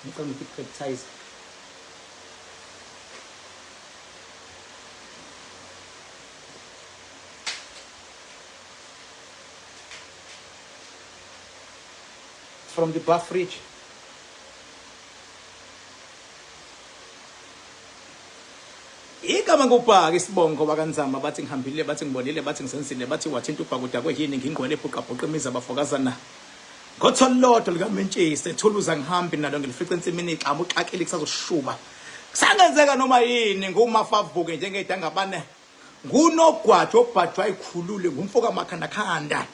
Ngicela ukuthi practice. From the bar fridge. Igama ngubhaka isibongo bakanzama bathi ngihambile bathi ngibonile bathi ngisensile bathi wathinta ubhakuda kweyini ngingqwele ebhuqabhuqa imizi abafokazana ngotholodwa likamentshisi ethuluza ngihambi nalo ngilifica ensimini ixama uxakile kusazoshuba kusangenzeka noma yini ngumafavuke njengedangabane ngunogwajo obhajwa ikhulule ngumfo kamakhandakhanda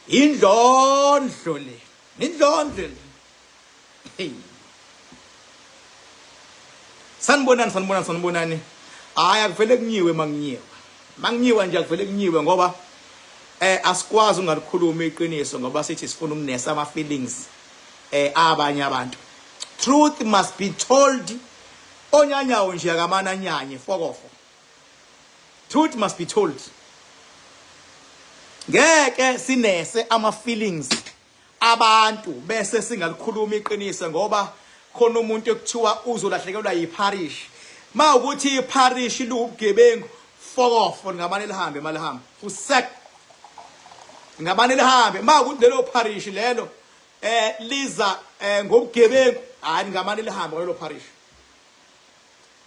indlondlo le indlondlo le. Hey, sanibonani, sanibonani, sanibonani. Hayi, akuvele kunyiwe manginyiwa, manginyiwa nje, akuvele kunyiwe ngoba asikwazi ungalikhuluma iqiniso ngoba sithi sifuna ukunesa ama feelings abanye abantu. Truth must be told. Onyanyawo nje akamana anyanye fokofo. Truth must be told. Ngeke sinese ama feelings abantu bese singalikhuluma iqiniso ngoba khona umuntu ekuthiwa uzolahlekelwa yiparish. Ma ukuthi iparish liwubugebengu, fokofo, ngamane lihambe, malihambe fusek, ngamane lihambe. Ma ukuthi lelo parish lelo liza ngobugebengu, hayi, ngamane lihambe lelo parish.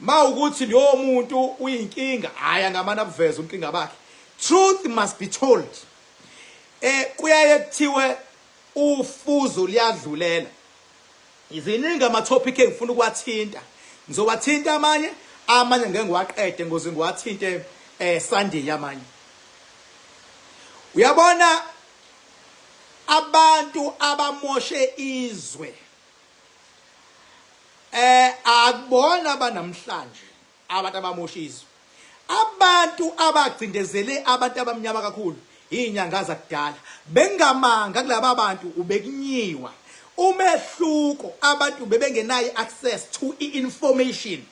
Ma ukuthi leyo muntu uyinkinga, hayi, angamane abuveze unkinga bakhe. Truth must be told. Kuyaye kuthiwe ufuzo liyadlulela. Iziningi ama topic engifuna ukuwathinta, ngizowathinta amanye, amanye ngeke ngiwaqede ngoze ngiwathinte Sunday amanye. Uyabona, abantu abamoshe izwe akubona abanamhlanje. Abantu abamosha izwe, abantu abagcindezele abantu abamnyama kakhulu, izinyanga zakudala. Bengamanga kulaba bantu, ubekunyiwa. Umehluko, abantu bebengenayo access to i-information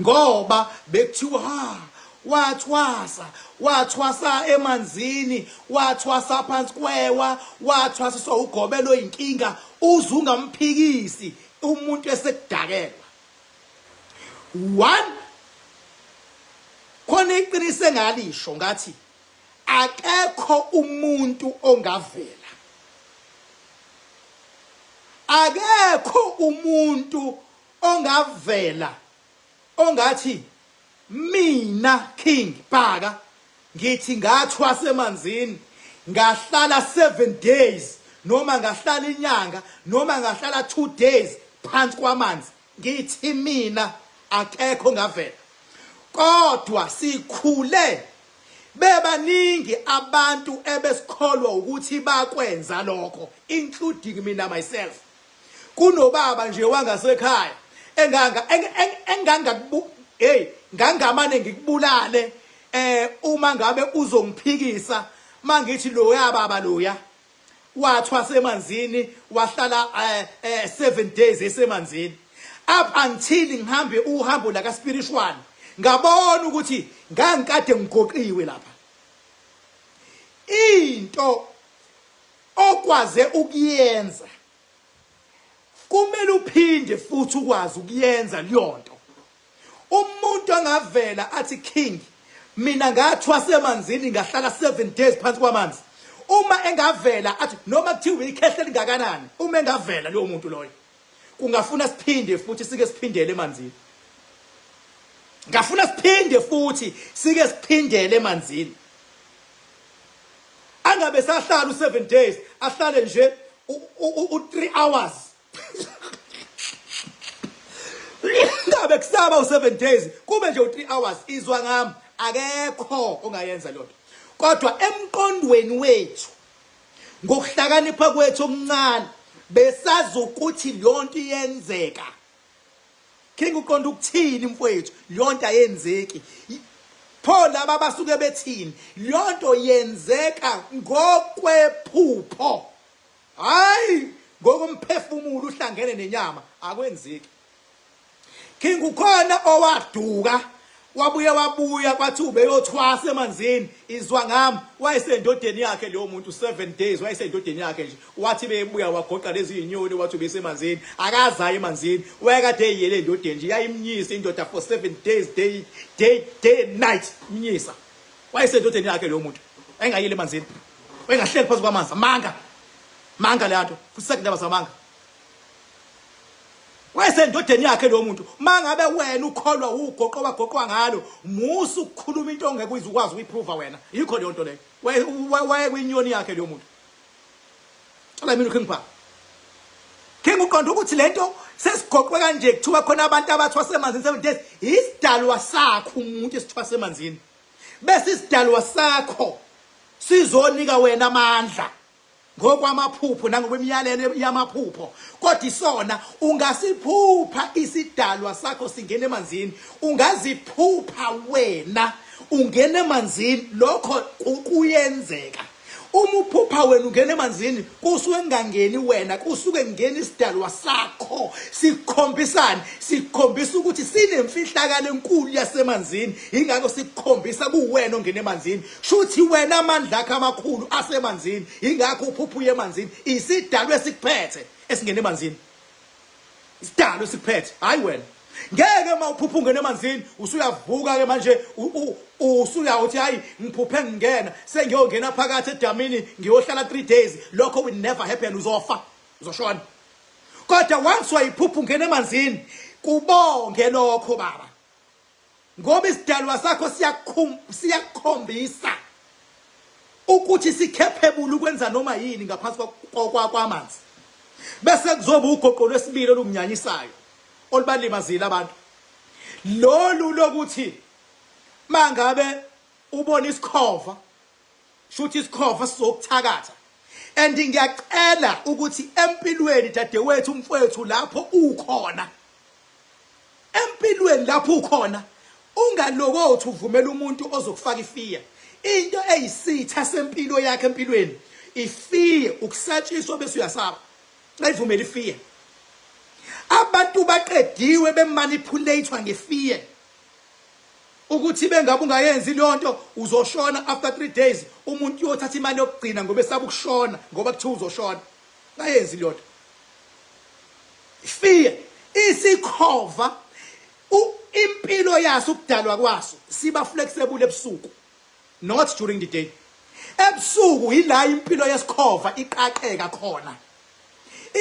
ngoba bekuthiwa ha wathwasa, wathwasa emanzini, wathwasa phansi kwewa, wathwasiswa ugobelo inkinga uze ungamphikisi umuntu esekudakelwa. One, khona iqiniso engalisho ngathi akekho umuntu ongavela, akekho umuntu ongavela ongathi mina King Bhaka ngithi ngathwasa emanzini ngahlala 7 days noma ngahlala inyanga noma ngahlala 2 days phansi kwamanzi. Ngithi mina akekho ngavela, kodwa sikhule bebaningi abantu ebesikholwa ukuthi bakwenza lokho, including mina myself. Kunobaba nje wangasekhaya enganga engangakubu, hey, ngangamane ngikubulale uma ngabe uzongiphikisa mangithi loya baba loya wathwasa emanzini wahlala 7 days esemanzini, up until ngihambe uhambo la ka spiritual ngabona ukuthi ngangikade ngigoqiwe lapha. Into okwaze ukuyenza kumele uphinde futhi ukwazi ukuyenza leyonto. Umuntu angavela athi, "King, mina ngathwasa emanzini ngahlala 7 days phansi kwamanzi," uma engavela athi, noma kuthiwa ikhehle lingakanani, uma engavela leyo muntu loyo, kungafuna siphinde futhi sike siphindele emanzini, ngafuna siphinde futhi sike siphindele emanzini. Angabe sahlala u7 days, ahlale nje u3 hours. Ngabe kusaba u7 days, kube nje u3 hours. Izwa ngami, akekho ongayenza lonto, kodwa emqondweni wethu, ngokuhlakanipha kwethu okuncane, besazi ukuthi lonto iyenzeka. King, uqonda ukuthini mfowethu? Lonto ayenzeki. Pho laba basuke bethini? Lonto yenzeka ngokwephupho. Hayi ngokomphefumulo uhlangene nenyama akwenzeki. King ukhona owaduka wabuye wabuya kwathi ubeyothwasa emanzini izwa ngami wayesendodeni yakhe leyo muntu 7 days wayesendodeni yakhe nje wathi bebuya wagoqa lezi zinyoni wathi ubesemanzini akazayo emanzini wayekade eyele endodeni nje yayimnyisa indoda for 7 days day day day night mnyisa wayesendodeni yakhe leyo muntu engayile emanzini wayengahleli phezu kwamanzi amanga manga leyanto futhi sekindaba zamanga Wayesendodeni yakhe lo muntu. Mangabe wena ukholwa ugoqo wagoqwa ngalo, musa ukukhuluma into ongeke uyize ukwazi ukuyiprova wena. Yikho leyo nto leyo. Waye kwinyoni yakhe leyo muntu. Cela mina uKing Bha. King uqonda ukuthi lento sesigoqwe kanje kuthiwa khona abantu abathwase emanzini 7 days isidalwa sakho umuntu esithwase emanzini. Bese isidalwa sakho sizonika wena amandla. Ngokwamaphupho nangokwemiyalelo yamaphupho, kodwa isona ungasiphupha isidalwa sakho singena emanzini, ungaziphupha wena ungena emanzini, lokho kuyenzeka. Uma uphupha wena ungena emanzini, kusuke kungangeni wena, kusuke kungena isidalwa sakho. Sikhombisani? Sikhombisa ukuthi sinemfihlakalo enkulu yasemanzini, yingakho sikukhombisa kuwena ongena emanzini. Shuthi wena amandla akho amakhulu asemanzini, ingakho uphupha uye emanzini. Isidalwa esikuphethe esingena emanzini, isidalwa esikuphethe, hayi wena. Ngeke uma uphupha ungena emanzini usuyavuka ke manje usuya uthi hayi ngiphuphe ngingena sengiyongena phakathi edamini ngiyohlala 3 days. Lokho will never happen, uzofa, uzoshona. Kodwa once wayiphupha ungena emanzini, kubonge lokho baba, ngoba isidalwa sakho siyakukhombisa ukuthi sikhephebule ukwenza noma yini ngaphansi kwamanzi. Bese kuzoba ugoqo lwesibili olunginyanyisayo olubalimazile abantu, lolu lokuthi mangabe ubona isikhova shuthi isikhova sizokuthakatha. And ngiyacela ukuthi empilweni dadewethu, umfowethu, lapho ukhona empilweni, lapho ukhona, ungalokothi uvumela umuntu ozokufaka ifear. Into eyisitha sempilo yakhe empilweni ifear, ukusatshiswa bese uyasaba. Ayivumela ifear. Abantu baqediwe bemanipulatewa ngefear ukuthi bengabe ungayenzi leyo nto uzoshona after 3 days. Umuntu uyothatha imali yokugcina ngoba esaba ukushona, ngoba kuthiwa uzoshona. Ngayenzi leyo nto, fear. Isikhova impilo yaso, ukudalwa kwaso, siba flexible ebusuku, not during the day. Ebusuku yila impilo yesikhova iqaqeka khona.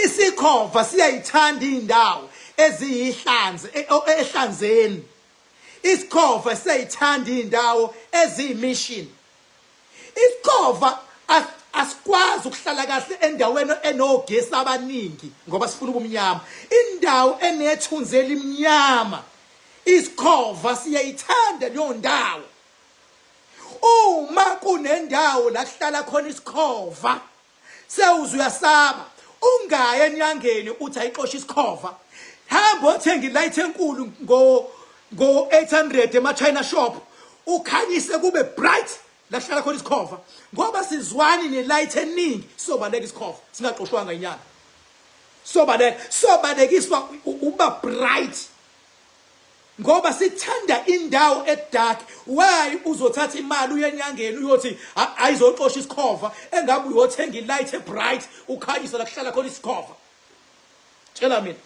Isikhova siyayithanda indawo eziyihlanze ehlanzeni. Isikhova siyayithanda indawo eziyimission. Isikhova asikwazi ukuhlala kahle endaweni enogesi abaningi ngoba sifuna ubumnyama, indawo enethunzi elimnyama. Isikhova siyayithanda leyo ndawo. Uma kunendawo la kuhlala khona isikhova, sewuze uyasaba. Ungayi enyangeni uthi ayixoshe isikhova. Hamba othenga ilight enkulu ngo 800 ema China shop, ukhanyise kube bright la kuhlala khona isikhova, ngoba sizwani nelight eningi. Sobaleka isikhova singaxoshwanga inyanga, sobaleka, sobalekiswa uba bright ngoba sithanda indawo edark. Why uzothatha imali uye enyangeni uyothi ayizoxosha isikhova, engabe uyothenga ilight ebright ukhanyisa la kuhlala khona isikhova? Tshela mina,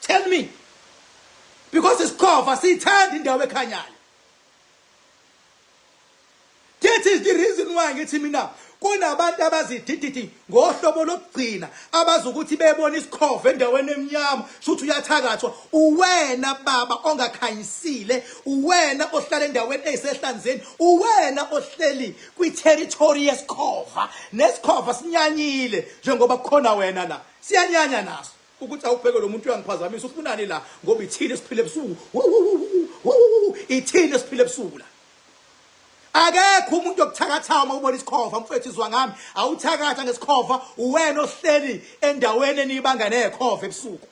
tell me, because isikhova sithanda indawo ekhanyayo. That is the reason why ngithi mina kunabantu abazidididi ngohlobo lokugcina abazi ukuthi bebona isikhova endaweni emnyama shuthi uyathakathwa. Uwena baba ongakhanyisile, uwena ohlala endaweni eyisehlanzeni, uwena ohleli kwi-territory yesikhova, nesikhova sinyanyile njengoba kukhona wena la, siyanyanya naso ukuthi awubheke lo muntu uyangiphazamisa, ufunani la, ngoba ithini esiphile ebusuku, ithini esiphile ebusuku la. Akekho umuntu okuthakathayo uma ubona isikhova mfethu, izwa ngami, awuthakatha ngesikhova, uwena ohleli endaweni eniyibanga nekhova ebusuku.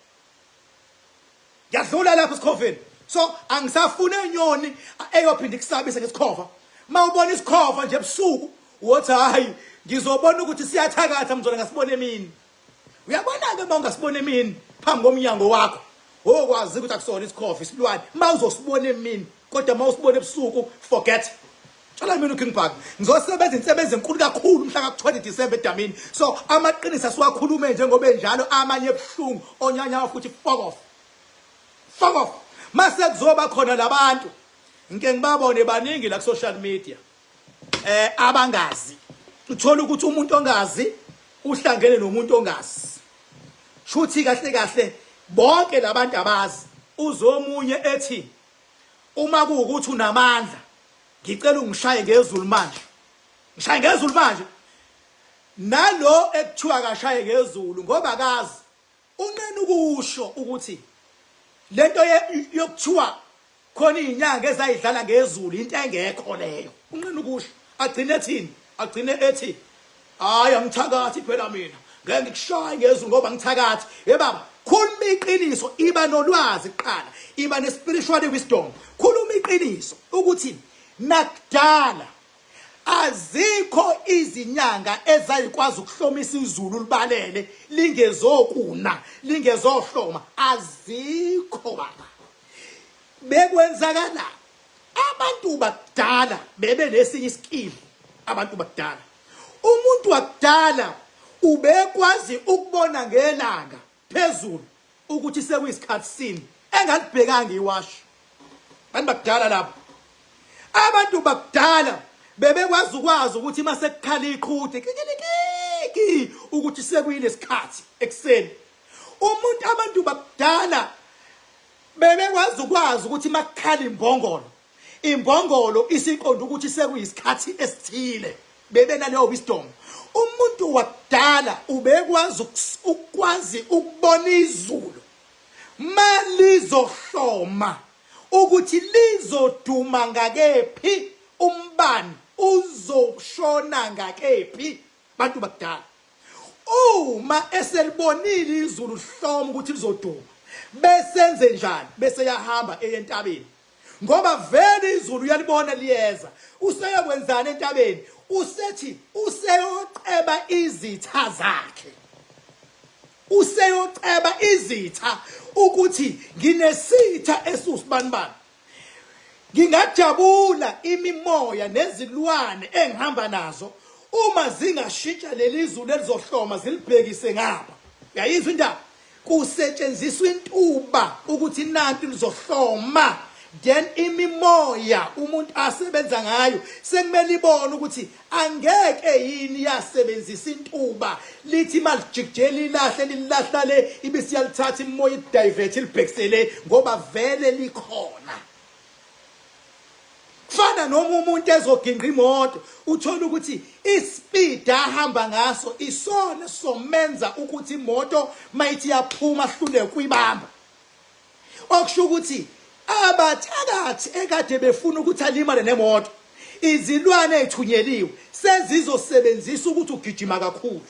Ngiyadlula lapho esikhoveni, so angisafune inyoni eyophinda ikusabise ngesikhova. Uma ubona isikhova nje ebusuku wothi hayi Ngizobona ukuthi siyathakatha mzona ngasibona emini. Uyabona-ke uma ungasibona emini phambi komnyango wakho okwazi ukuthi akusona isikhofi isilwane uma uzosibona emini kodwa uma usibona ebusuku forget tshela mina uKing Bhaka ngizosebenza insebenzo enkulu kakhulu mhla ka-20 December edamini so amaqiniso asiwakhulume njengoba enjalo amanye ebuhlungu onyanyawo futhi fuck off fuck off mase kuzoba khona labantu ngike ngibabone baningi la ku-social media eh abangazi uthola ukuthi umuntu ongazi uhlangene nomuntu ongazi shuthi kahle kahle bonke labantu abazi uzomunye ethi uma kuwukuthi unamandla ngicela ungishaye ngezulu manje ngishaye ngezulu manje nalo ekuthiwa kashaye ngezulu ngoba akazi unqena ukusho ukuthi lento yokuthiwa khona izinyanga ezayidlala ngezulu into engekho leyo unqena ukusho agcine ethini agcine ethi hayi angithakathi phela mina ngeke ngikushaye ngezulu ngoba ngithakathi hey baba khuluma iqiniso iba nolwazi kuqala iba ne-spiritual wisdom khuluma iqiniso ukuthi nakudala Azikho izinyanga ezayikwazi ukuhlomisa izulu libalele lingezokuna lingezohloma azikho baba. Bekwenzakala abantu bakudala bebe nesinye iskill abantu bakudala. Umuntu wakudala ubekwazi ukubona ngelanga phezulu ukuthi sekuyisikhathi sini engalibhekanga iwashi abantu bakudala lapho abantu bakudala bebekwazi ukwazi ukuthi uma sekukhala iqhude kikilikiki ukuthi sekuyilesikhathi ekuseni umuntu abantu bakudala bebekwazi ukwazi ukuthi makukhala imbongolo Imbongolo isiqonda ukuthi sekuyisikhathi esithile. Bebenaleyo wisdom. Umuntu wakudala ubekwazi ukwazi ukubona izulu malizohloma ukuthi lizoduma ngakephi umbani uzoshona ngakephi bantu bakudala uma eselibonile izulu lihloma ukuthi lizoduma besenze njani bese yahamba eyentabeni ngoba vele izulu uyalibona liyeza useyokwenzani entabeni usethi useyoceba izitha zakhe useyoceba izitha ukuthi nginesitha esusibanibani ngingajabula imimoya nezilwane engihamba nazo uma zingashintsha leli zulu elizohloma zilibhekise ngapha uyayizwa indaba kusetshenziswa intuba ukuthi nanti lizohloma then imimoya umuntu asebenza ngayo sekumele ibone ukuthi angeke yini yasebenzisa intuba lithi malijikijeli ilahle lilahla le ibisiyalithatha imoya idivert ilibhekisele ngoba vele likhona Kufana noma umuntu ezoginqa imoto uthola ukuthi ispeed ahamba ngaso isona somenza ukuthi imoto mayithi yaphuma hlule kuyibamba. Okusho ukuthi abathakathi ekade befuna ukuthi alimale nemoto izilwane ezithunyeliwe sezizosebenzisa ukuthi ugijima kakhulu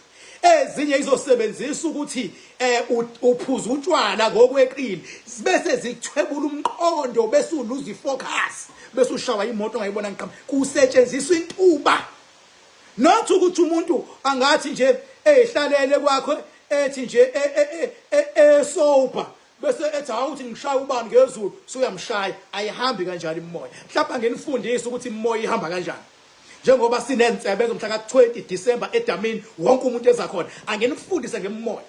ezinye izosebenzisa ukuthi eh uphuza utshwala ngokweqile bese zikuthwebula umqondo bese uluza ifocus bese ushawa imoto ongayibona ngiqhamuka kusetshenziswa intuba not ukuthi umuntu angathi nje ehlalele kwakho ethi nje esober bese ethi hawu uthi ngishaya ubani ngezulu suyamshaya ayihambi kanjalo imimoya mhlawumbe nginifundise ukuthi imimoya ihamba kanjani njengoba sinensebenzo mhla ka-20 December edamini wonke umuntu eza khona anginifundise ngemimoya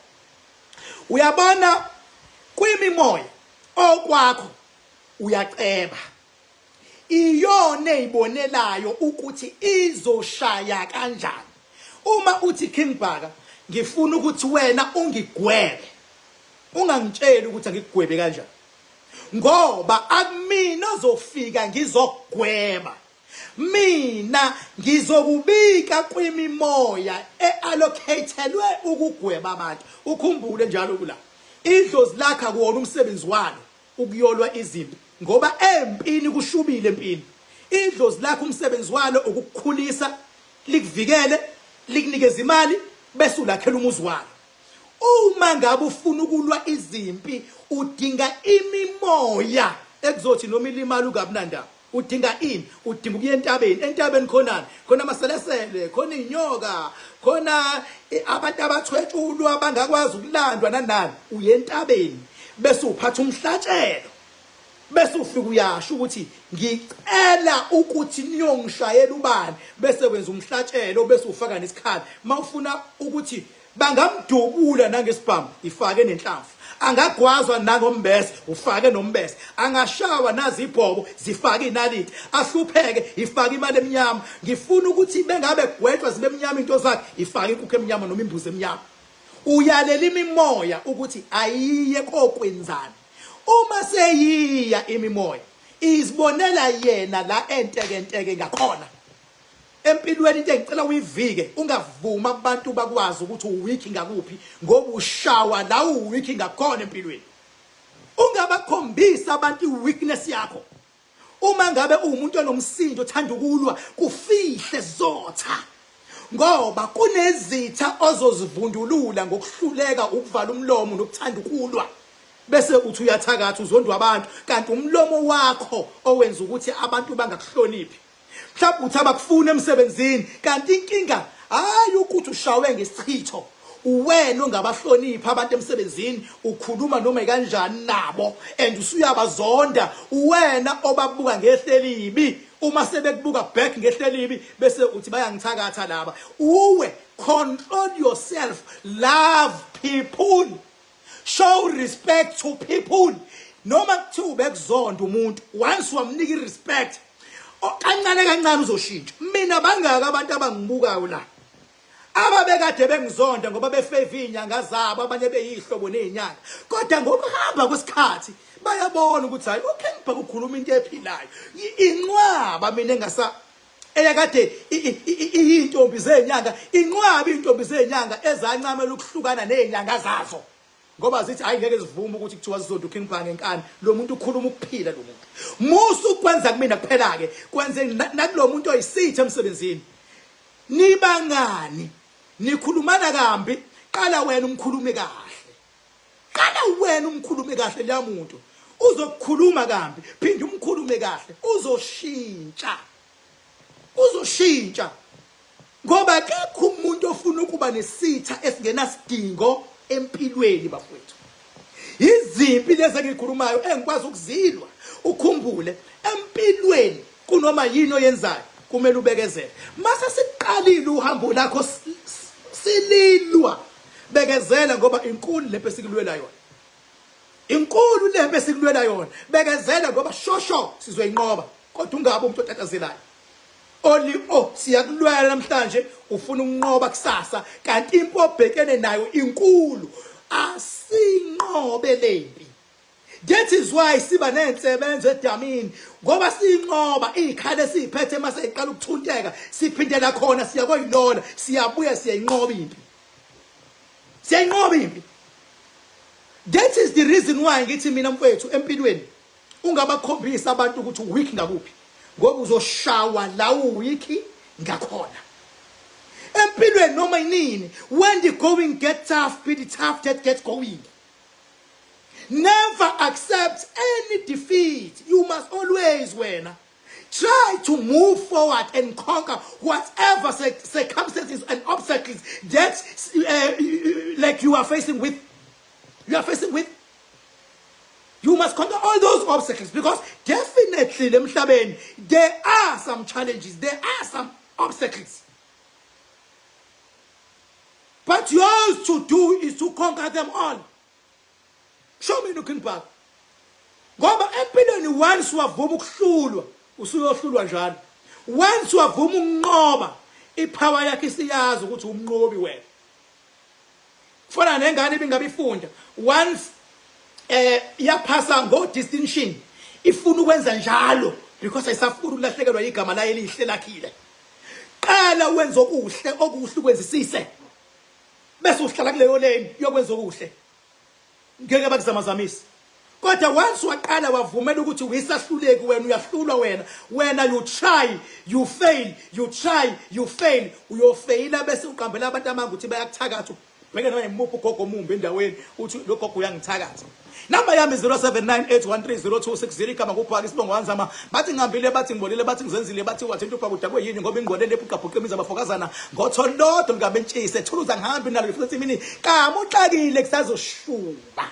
uyabona kwimimoya okwakho uyaceba iyona eyibonelayo ukuthi izoshaya kanjani uma uthi King Bhaka ngifuna ukuthi wena ungigwebe ungangitsheli ukuthi angikugwebe kanjani ngoba akumina ozofika ngizokugweba mina ngizokubika kwimimoya eallocatelwe ukugweba abantu ukhumbule njalo kula idlozi lakhe akuwona umsebenzi walo ukuyolwa izimpi ngoba empini kushubile empini idlozi lakho umsebenzi walo ukukukhulisa likuvikele likunikeza imali bese ulakhela umuzi walo uma ngabe ufuna ukulwa izimpi udinga imimoya ekuzothi noma ilimala ungabi nandaba udinga ini udinga ukuya entabeni entabeni khonani khona amaselesele ijele, khona inyoka, khona abantu abathwetshulwa bangakwazi ukulandwa nanani. Uye entabeni bese uphatha umhlatshelo, bese ufika uyasho ukuthi ngicela ukuthi niyongishayela ubani, bese wenza umhlatshelo, bese ufaka nesikhali. Mawufuna ukuthi bangamdubula nangesibhamu, ifake nenhlamvu. Angagwazwa nangombese, ufake nombese. Angashawa nazibhobo, zifake inaliti. Ahlupheke, ifake imali emnyama. Ngifuna ukuthi bengabe gwetshwa zibe emnyama into zakhe, ifake inkukhu emnyama noma imbuzi emnyama. Uyalela imimoya ukuthi ayiye kokwenzani. Uma seyiya imimoya izibonela yena la entekenteke ngakhona empilweni. Into engicela uyivike, ungavuma abantu bakwazi ukuthi uweak ngakuphi, ngoba ushawa la uweak ngakhona empilweni. Ungabakhombisa abantu iweakness yakho. Uma ngabe uwumuntu onomsindo, othanda ukulwa, kufihle zotha, ngoba kunezitha ozozivundulula ngokuhluleka ukuvala umlomo nokuthanda ukulwa, bese uthi uyathakatha, uzondwa abantu, kanti umlomo wakho owenza ukuthi abantu bangakuhloniphi. Mhlawumbe uthi abakufuni emsebenzini, kanti inkinga hayi ukuthi ushawe ngesichitho, uwena ongabahloniphi abantu emsebenzini, ukhuluma noma kanjani nabo and usuyabazonda. Uwena obabuka ngehle elibi, uma sebekubuka back ngehle elibi, bese uthi bayangithakatha laba. Uwe control yourself, love people, show respect to people. Noma kuthiwa ubekuzonda umuntu, once wamnika i-respect, kancane kancane uzoshintsha. Mina bangaka abantu abangibukayo la ababekade bengizonda ngoba befeva iy'nyanga zabo, abanye beyihlobo ney'nyanga, kodwa ngokuhamba kwesikhathi bayabona ukuthi hhayi, uKing Bhaka ukhuluma into ephilayo. Inqwaba mina engasa eyakade iyintombi zenyanga, inqwaba iy'ntombi zenyanga ezancamela ukuhlukana ney'nyanga zazo, ngoba zithi hayi, ngeke sivume ukuthi kuthiwa sizonda uKing Bhaka ngenkani. Lo muntu ukhuluma ukuphila. Lo muntu musu ukwenza kumina kuphela-ke, kwenze nakulo muntu oyisitha emsebenzini. Nibangani, nikhulumana kambi, qala wena umkhulume kahle. Qala wena umkhulume kahle leya muntu uzokukhuluma kambi, phinde umkhulume kahle, uzoshintsha, uzoshintsha, ngoba akekho umuntu ofuna ukuba nesitha esingenasidingo empilweni, bafowethu. Izimpi lezi engikhulumayo engikwazi ukuzilwa. Ukhumbule, empilweni kunoma yini oyenzayo kumele ubekezele. Mase siqalile uhambo lakho sililwa, bekezela, ngoba inkulu lempi esikulwela yona, inkulu lempi esikulwela yona. Bekezela, ngoba shosho sizoyinqoba, kodwa ungabe umuntu otatazelayo oli oh, siyakulwela namhlanje, ufuna ukunqoba kusasa, kanti impi obhekene nayo inkulu. Asinqobe lempi. That is why siba nensebenzo edamini, ngoba sinqoba izikhala esiziphethe. Mase iqala ukuthunteka, siphindela khona, siya koyilola, siyabuya, siyayinqoba impi, siyayinqoba impi. That is the reason why ngithi mina, mfethu, empilweni ungabakhombisa abantu ukuthi uweak ngakuphi, ngoba uzoshawa la uweak ngakhona empilweni noma yinini. When the going get tough, be the tough that gets going. Never accept any defeat. You must always wena try to move forward and conquer whatever circumstances and obstacles that like you are facing with. You must conquer all those obstacles, because definitely emhlabeni there are some challenges, there are some obstacles, but yours to do is to conquer them all. Show me looking back, ngoba empilweni once wavuma ukuhlulwa, usuyohlulwa njalo. Once wavuma ukunqoba, ipower yakhe isiyazi ukuthi umnqobi wena. Kufana nengane ibingabe ifunda, once yaphasa ngo distinction, ifuna ukwenza njalo because ayisafuni ukulahlekelwa igama layo elihle lakhile. Qala wenze okuhle, okuhle ukwenzisise, bese uhlala kuleyo lane yokwenza okuhle, ngeke bakuzamazamisa. Kodwa once waqala wavumela ukuthi uyisahluleki wena, uyahlulwa wena, wena you try, you fail, you try, you fail, uyofeyila, bese uqambela abantu amanga ukuthi bayakuthakatha. Ubheke noma imuphi ugogo omumbi endaweni uthi lo gogo uyangithakatha. Namba yami 0798130260 igama ngubhaka isibongo wanzama bathi ngihambile bathi ngibolile bathi ngizenzile bathi wathinta ubhaka udakwe yini ngoba ingqwele lephuqabhuqa imizi abafokazana ngotholodo lukabentshise thuluza ngihambi nalo ngifuna ensimini kamuxakile kusazoshuba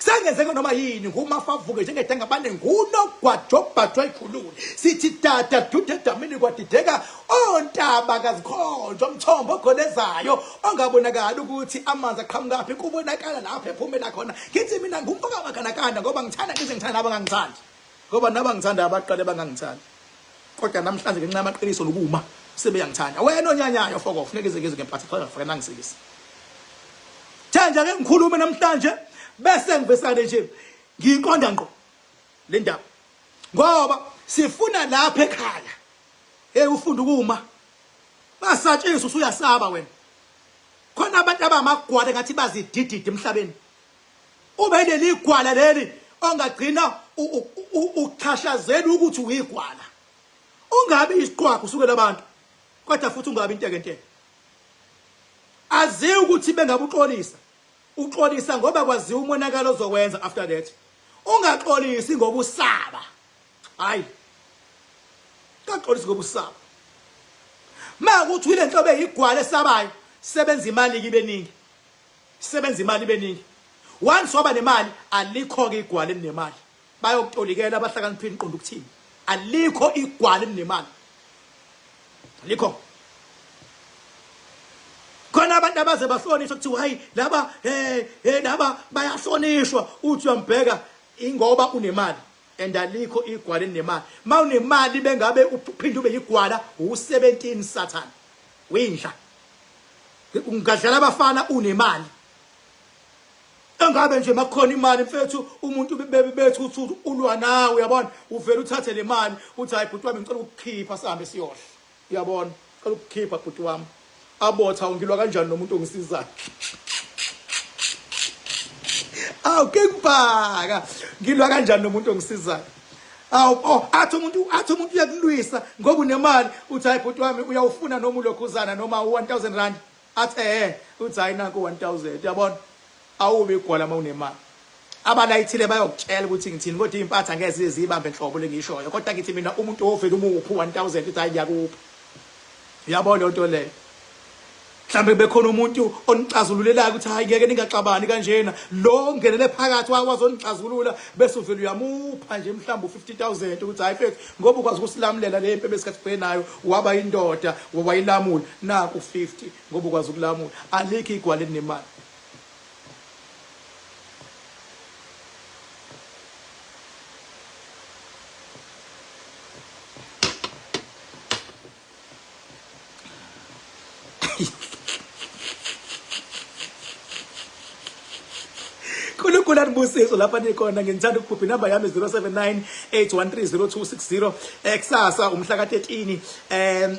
Kusengenzeka noma yini ngumafavuke njengedangabane ngunogwajobhajwa ikhulule sithi dada dude edamini kwadideka ontaba kazikhonjwa umthombo ogolezayo ongabonakali ukuthi amanzi aqhamukaphi kubonakala lapho ephumela khona ngithi mina ngumfaka maganakanda ngoba ngithanda ngize ngithanda nabo ngangithandi ngoba nabangithanda abaqale bangangithandi kodwa namhlanje ngenxa yamaqiniso nokuma sebeyangithanda wena onyanyayo fokof ngeke ize ngizwe ngempatha cha ngifake nangisikise Thenja ake ngikhulume namhlanje bese ngivesane nje ngiyiqonda ngqo le ndaba ngoba sifuna lapha ekhaya hey ufunda ukuma basatshiswa usuyasaba wena khona abantu abamagwala ngathi bazidididi emhlabeni ube leli gwala leli ongagcina uchashazela ukuthi uyigwala ungabi isiqwakho usukela abantu kodwa futhi ungabi intekenteke aziwe ukuthi bengabe uxolisa uxolisa ngoba kwaziwa umonakalo ozokwenza after that ungaxolisi ngoba usaba hayi kaxolisi ngoba usaba makuthi uyile nhlobo eyigwala esabayo sebenza imali kibe ningi sebenza imali ibe ningi once waba nemali alikho ke igwala elinemali bayokutolikela abahlakaniphile iqonda ukuthini alikho igwala elinemali alikho khona abantu abaze bahlonishwa kuthiwa hayi laba eh eh laba bayahlonishwa uthi uyambheka ingoba unemali and alikho igwala elinemali ma unemali bengabe uphinde ube yigwala u17 sathane winja ungadlala abafana unemali engabe nje makukhona imali mfethu umuntu bethu uthi ulwa nawe uyabona uvela uthathe le mali uthi hayi bhuti wami ngicela ukukhipha sihambe siyodla uyabona ngicela ukukhipha bhuti wami abotha ungilwa kanjani nomuntu ongisizayo awu kengibhaka ngilwa kanjani nomuntu ongisizayo awu oh athi umuntu athi umuntu uyakulwisa ngoba unemali uthi hayi bhuti wami uyawufuna noma ulokhuzana noma u1000 rand athi eh uthi hayi nanku 1000 uyabona awube igwala uma unemali abalayithile bayokutshela ukuthi ngithini kodwa impatha ngeke zize ziyibambe nhlobo lengishoyo kodwa ngithi mina umuntu ovela umuphi 1000 uthi hayi ngiyakupha uyabona lento leyo mhlambe bekhona umuntu onixazululelayo ukuthi hayi ngeke ningaxabani kanjena lo ngenele phakathi wazonixazulula bese uvela uyamupha nje mhlawumbe u-50000 ukuthi hayi mfethu ngoba ukwazi ukusilamulela le mpi ebesikhathi sibheke nayo waba indoda wayilamula naku 50 ngoba ukwazi ukulamula alikho igwala elinemali Nkulunkulu anibusise lapha nikhona ngithanda ukuphupha inamba yami 079 8130260 kusasa umhla ka-13 um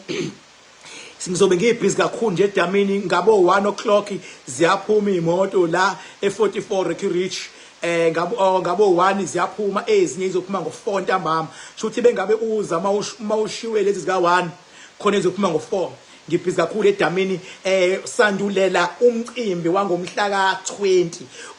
ngizobe ngiyibhizi kakhulu nje edamini ngabo 1 o'clock ziyaphuma iy'moto la e-44 Rocky Ridge eh ngabo oh, ngabo 1 ziyaphuma ezinye izophuma ngo-4 ntambama shuthi bengabe uza mawushiwe lezi zika 1 khona ezophuma ngo-4 ngibhizi kakhulu edamini eh sandulela umcimbi wangomhla ka-20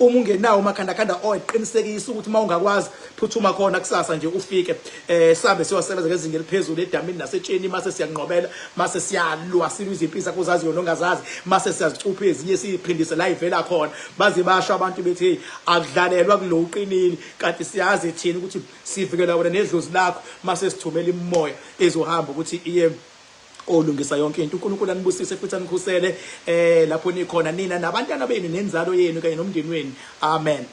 uma ungenawo umakhandakhanda oil qinisekisa ukuthi uma ungakwazi phuthuma khona kusasa nje ufike eh sambe siyosebenza ngezinga eliphezulu edamini nasetsheni mase siyanqobela mase siyalwa silwa izimpi zakho uzaziyo nongazazi mase siyazicupha ezinye siyiphindise la ivela khona baze basho abantu bethi hey akudlalelwa kulo uqinile kanti siyazi thina ukuthi sivikela wena nedlozi lakho mase sithumela imimoya ezohamba ukuthi iye olungisa yonke into uNkulunkulu anibusise futhi anikhusele eh lapho nikhona nina nabantwana benu nenzalo yenu kanye nomndeni wenu amen.